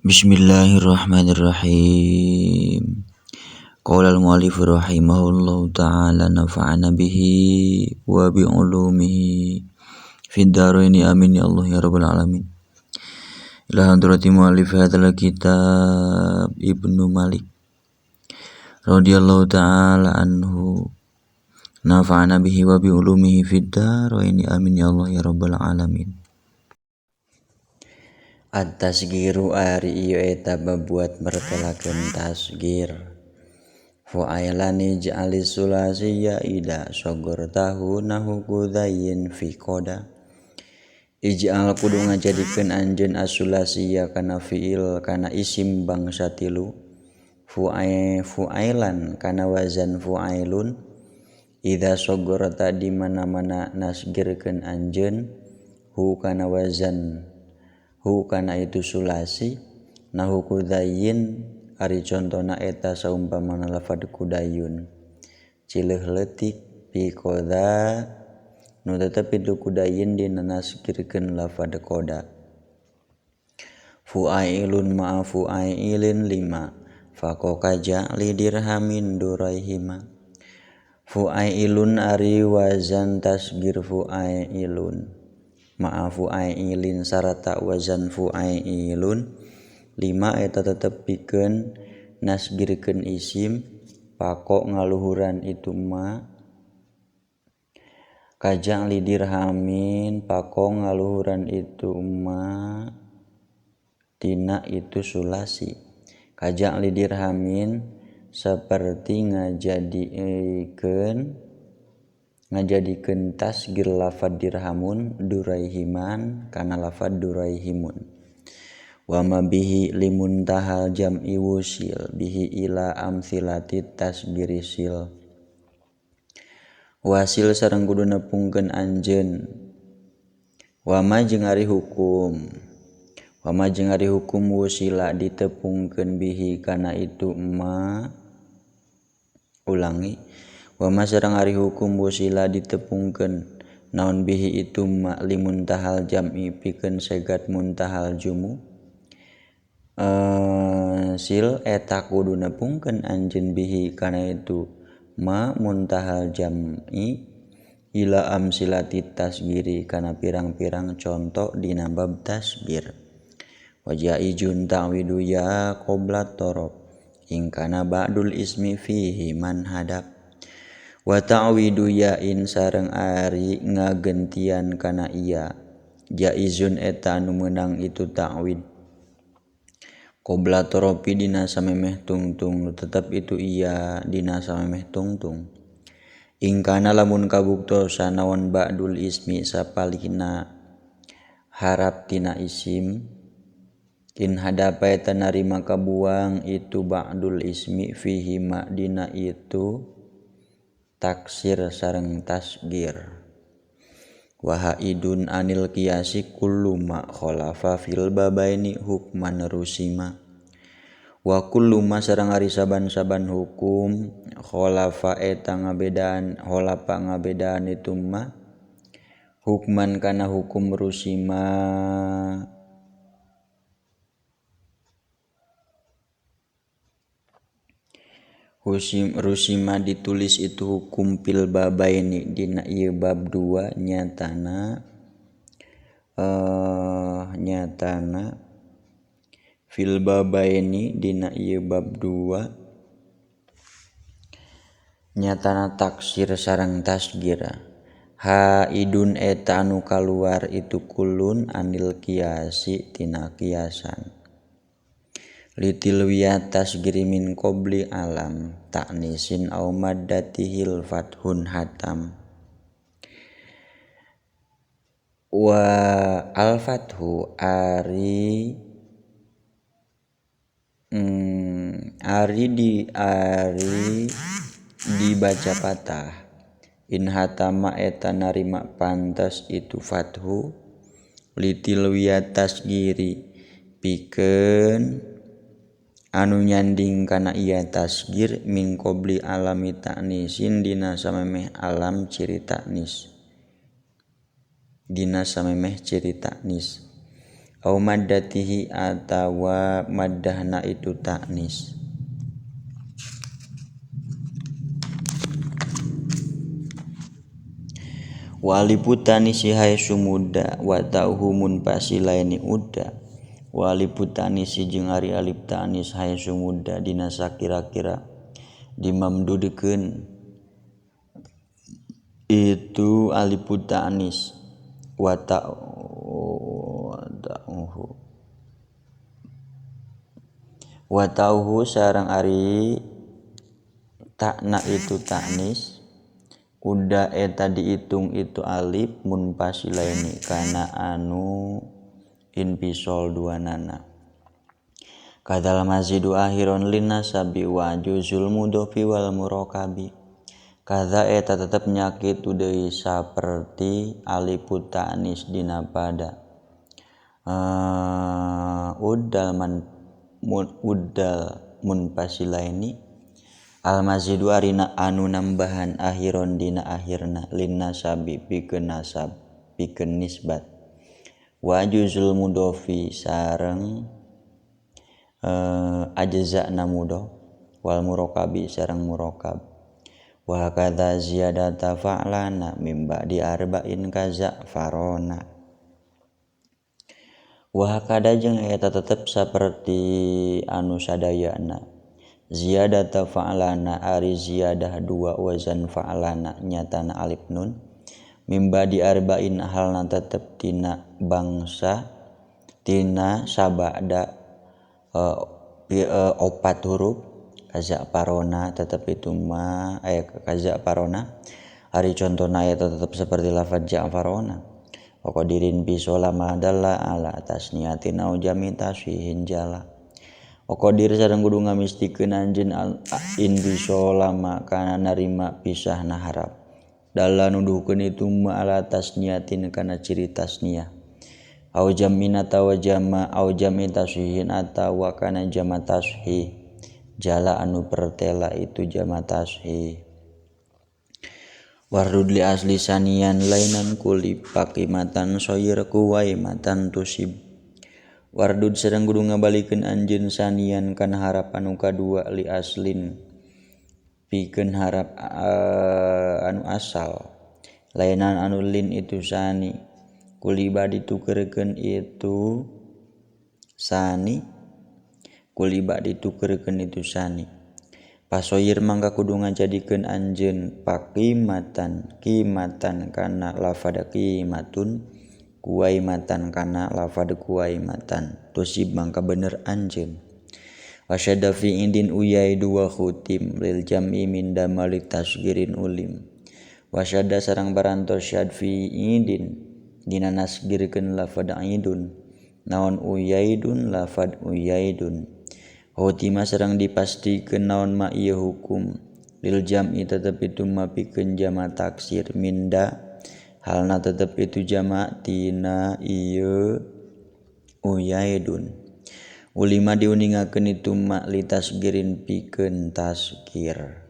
Bismillahirrahmanirrahim. Qala al-mu'allif rahimahullahu ta'ala nafa'ana bihi wa bi ulumihi fid dharaini amin ya Allah ya rabbal alamin. Ila hadrati mu'allif hadzal kitab Ibnu Malik radhiyallahu ta'ala anhu nafa'ana bihi wa bi ulumihi fid dharaini amin ya Allah ya rabbal alamin. At-tasgiru ari ieu eta babuat mertelakeun tasgir. Fu'ailani ja'ali sulasiya ida sogor tahunahu kudayin fi koda. Ij'al kudu ngajadikeun anjeun as-sulasiya kana fi'il kana isim bangsa tilu. Fu'ailan kana wazan fu'ailun. Idza sogorta di mana-mana nasgirkeun anjeun hu kana wazan hu kana itu sulasi nahu kudayin ari contona eta saumpamana lafad kudayun cileuh leutik pi koda nu tetep itu kudayin dina nasgirkeun lafad koda. Fu'ailun ma'a fu'ailin lima faqoka ja'li dirhamin duraihima. Fu'ailun ari wazan tasgir fu'ailun ma'a fu'ailin sarata wazan fu'ailun lima eta tetep pikeun nasgirkeun isim pako ngaluhuran itu ma kajang lidirhamin pako ngaluhuran itu ma tina itu sulasi kajang lidirhamin seperti ngajadikeun tasgir lafad dirhamun duraihiman kana lafad duraihimun. Wa ma bihi limuntahal jam'i wusil bihi ila amsilati tasgirisil. Wasil sareng kudu nepungkeun anjeun. Wa ma jeung ari hukum. Wa ma jeung ari hukum wusila ditepungkeun bihi kana itu ma ulangi. Wa ma sareng ari hukum wusila ditepungkeun naon bihi itu ma limuntahal jam'i pikeun segat muntahal jumu. Sil eta kudu nepungkeun anjeun bihi kana itu ma muntahal jam'i ila amsilati tasgiri kana pirang-pirang conto dina bab tasgir. Wa jaizun ta'widu ya qabla torob ing kana ba'dul ismi fihi man hadap. Wa ta'widu ya'in sareng ari ngagentian kana iya jaizun eta anu meunang itu ta'wid qabla toropi dina samemeh tungtung tetep itu iya dina samemeh tungtung. Ingkana lamun kabuktosan naon ba'dul ismi sapalihna harap tina isim in hadapa eta narima kabuang itu ba'dul ismi fihi ma dina itu taksir sareng tasgir. Wa haidun anil qiyasi kullu ma khalafa fil babaini hukman rusima. Wa kullu ma sareng ari saban-saban hukum khalafa eta ngabedaan khalafa ngabedaan itu ma hukman kana hukum rusima. Rusima ditulis itu hukum fil babaini dina ieu bab 2 nyatana nyatana fil babaini dina ieu bab 2 nyatana taksir sareng tasgira. Haidun eta anu kaluar itu kulun anil qiyasi tina kiasan. Litilwiya tasgiri min qabli alam ta'nisin au maddatihil fathun hatam. Wa al fathu ari ari di ari dibaca patah. In hatama eta narima pantas itu fathu litilwiya tasgiri pikeun anu nyanding kana iya tasgir min qabli alami ta'nisin dina samemeh alam ciri ta'nis dina samemeh ciri ta'nis. Au maddatihi atawa maddahna itu ta'nis. Wa alifu ta'nisi haitsu mudda wa ta'uhu munfasilaini udda. Wa alifu ta'nisi jeung ari alif ta'nis haitsu mudda dina sakira-kira dimamdudkeun itu alifu ta'nis wa ta'uhu wa ta'uhu sareng ari ta'na itu ta'nis udah eta dihitung itu alif munfasilaini kana anu infisol dua nana. Kadal mazidu akhiron linasabi wa juzul mudhofi wal murakabi. Kadza eta tetep nyakitu deui saperti alifu ta'nis dina pada udal man udal munfasilaini al mazidu arina anu nambahan akhiron dina akhirna linnasabi pikeun nasab pikeun nisbat wa juzul mudhofi sareng ajza'na mudhof wal murakabi sareng murakab wa hakadza ziyadata fa'lana mim ba'di arba'in kaza farona. Wa hakada jeung eta tetep saperti anu sadayana ziyadata fa'lana ari ziyadah dua wazan fa'lana nyatana alif nun mimba di arba'in halna tetep tina bangsa tina sabada opat huruf kaza parona tetep itu ma kaza parona ari contona eta tetep seperti lafaz ja'farona wa qadirin bi solama dalla ala tasniyatin au jami tashihin jala. Okodir sareng kudu ngamistikeun anjeun in bisolama kana narima pisahna harap. Dalla nuduhkeun itu ma ala tasniyatin kana ciri tasniyah. Au jamin atawa jama au jami tashihin atawa kana jama tashih. Jala anu pertela itu jama tashih. Wardud li asli sanian lainan kuli pakimatan soyir kuwaimatan tusib. Wardud sareng kudu ngabalikeun anjeun sanian kana harap anu kadua li aslin pikeun harap anu asal lainan anu lin itu sani kuliba ditukeurkeun itu sani kuliba ditukeurkeun itu sani pasoyir mangka kudu ngajadikeun anjeun pakimatan kimatan kana lafada kimatun kuwaimatan kana lafad kuwaimatan tusib mangka bener anjeun. Wasyadda fi indin uyai dua khutim lil jam'i min damalik tasgirin ulim. Wasyadda sareng barantos syad fi indin dina nasgirkeun lafad idun naon uyaidun lafad uyaidun. Khutima sareng dipastikeun naon ma ieu hukum lil jam'i tetep itu ma pikeun jama taksir minda halna tetep itu jama tina ieu uyaidun. Ulima diuningakeun itu ma litasgirin pikeun tasgir.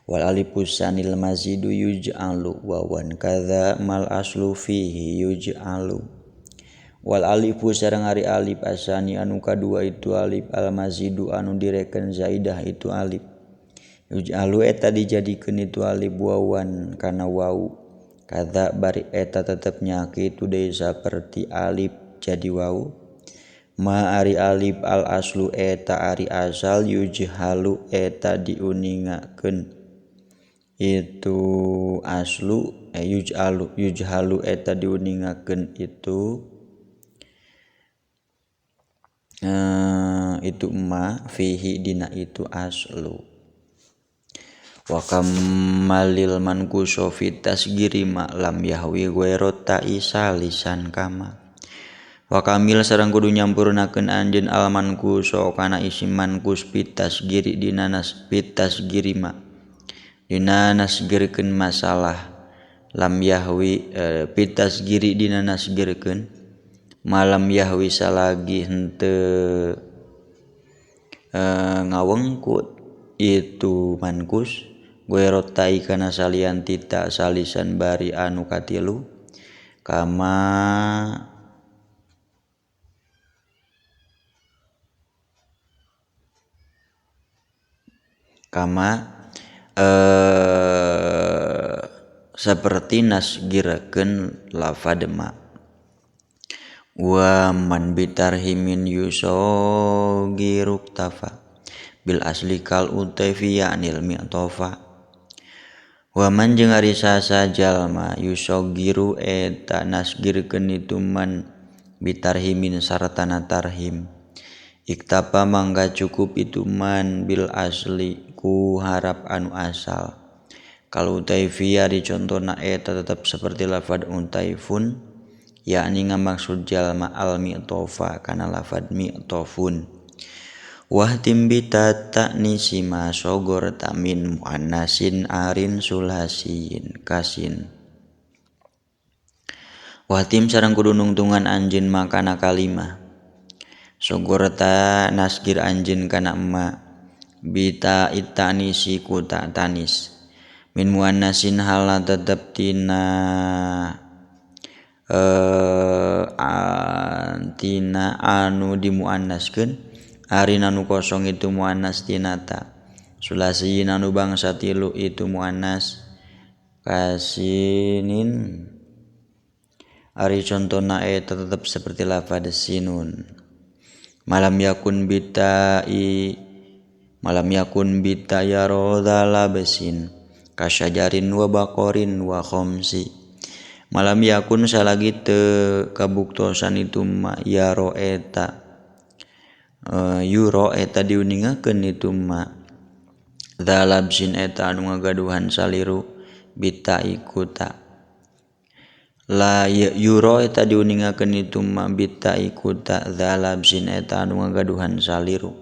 Wal alifus sanil mazidu yuj'alu wawan kadza mal aslu fihi yuj'alu. Wal alifu sareng ari alif asani anu kadua itu alif al mazidu anu direken zaidah itu alif. Yuj'alu eta dijadikeun itu alif wawan kana wau. Kadza bari eta tetep nyakitu deui saperti alif jadi wau. Ma ari alif al aslu eta ari asal yujhalu eta diuningakeun itu aslu yujhalu yujhalu eta diuningakeun itu itu ma fihi dina itu aslu. Wa kamalil mankuso fi tasgiri ma lam yahwi ghairu ta'isa lisan kama. Wa kamil sareng kudu nyampurnakeun anjeun al mankuso kana isim mankus fi tasgiri dina nas fi tasgiri ma dina nasgirkeun masalah lam yahwi fi tasgiri dina nasgirkeun malam yahwi salagi henteu ngawengkut itu mankus ghairotai kana salian tita salisan bari anu katilu kama Kama seperti nasgirakeun lafad ma. Wa man bitarhimin yusogiruk tafa bil asli kal utaifi ya'nil mi'tofa. Wa man jeung ari sasa jalma yusogiru eta nasgirkeun itu man bitarhimin sartana tarhim. Iktapa mangga cukup itu man bil asli ku harap anu asal. Kalau utaifi ari contona eta tetep seperti lafad utaifun yakni ngamaksud jalma al mi'tofa kana lafad mi'tofun. Wahtim bita ta'nisi ma sogor tamin muannasin arin sulasiin kasin. Wahtim sareng kudu nungtungan anjeun makana kalimah. Sogor ta nasgir anjeun kana emma bita itanisi ku ta tanis. Min muannasin hala tetep tina tina anu dimuannaskeun. Arin anu kosong itu muannas tina ta. Sulasiin anu bangsa tilu itu muannas kasinin. Ari contona eta tetep seperti lafadz sinun. Malam yakun bitai malam yakun bitaya rodala besin kasyajarin wa baqarin wa khamsi. Malam yakun salagi teu kabuktosan itu ma yaro eta yuro eta diuningakeun itu ma dzalabsin eta anu ngagaduhan saliru bita ikuta. La yuro eta diuningakeun itu ma bita ikuta dzalabsin eta anu ngagaduhan saliru.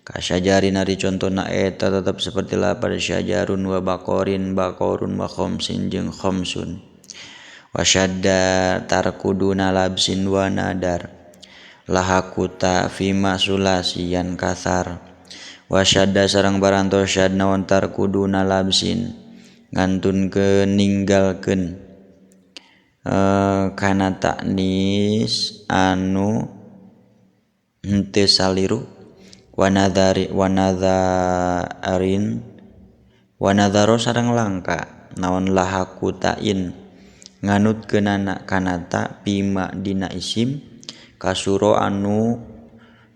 Kasyajarin ari contona eta tetep seperti lapar syajarun wa baqarin baqarun wa khamsin jeung khamsun. Wasyadda tarkuduna labsin wa nadar lahakuta fima sulasian kasar. Wasyadda sareng parantos syad naon tarkuduna labsin ngantunkeun ninggalkeun kana taknis anu henteu saliru. Wanadhari wanadharin wanadharo sareng langka naon lahakutain nganutkeunana kana ta pima dina isim kasuro anu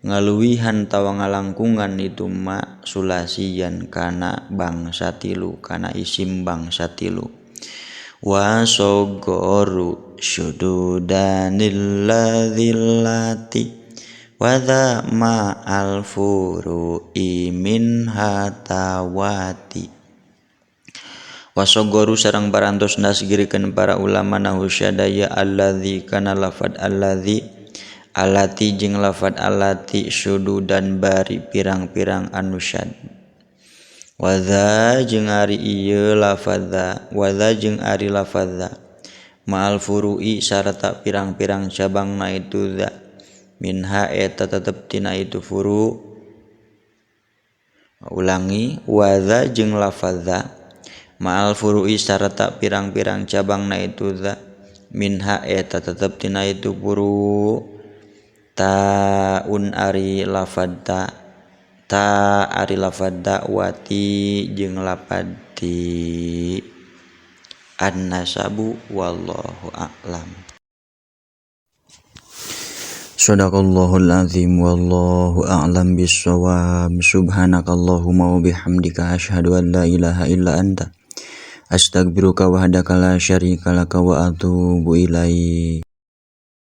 ngaluwihan tawa ngalangkungan itu ma sulasian kana bangsa tilu kana isim bangsa tilu. Wa sogoru syududanil ladzillati wa dha ma al furu'i min hatawati. Wasogoru sareng parantos nasgirikeun para ulama nahu syadaya alladzi kana lafad alladzi alati jeung lafad alati syududan bari pirang-pirang anu syad. Wadza jeung ari ieu lafadza wadza jeung ari lafadza ma'al furu'i sarta pirang-pirang cabangna itu dza minha eta tetep tina itu furu. Ulangi wadza jeung lafadza ma'al furu'i sarta pirang-pirang cabangna itu dza minha eta tetep tina itu furu. Taun ari lafad ta, ta ari lafad ta wati jeung lafad ti. An-nasabu wallahu a'lam. Shadaqallahul azim wallahu a'lam bissawab. Subhanakallahumma wa bihamdika asyhadu an la ilaha illa anta astaghfiruka wahdaka la syarika laka wa atubu ilaik.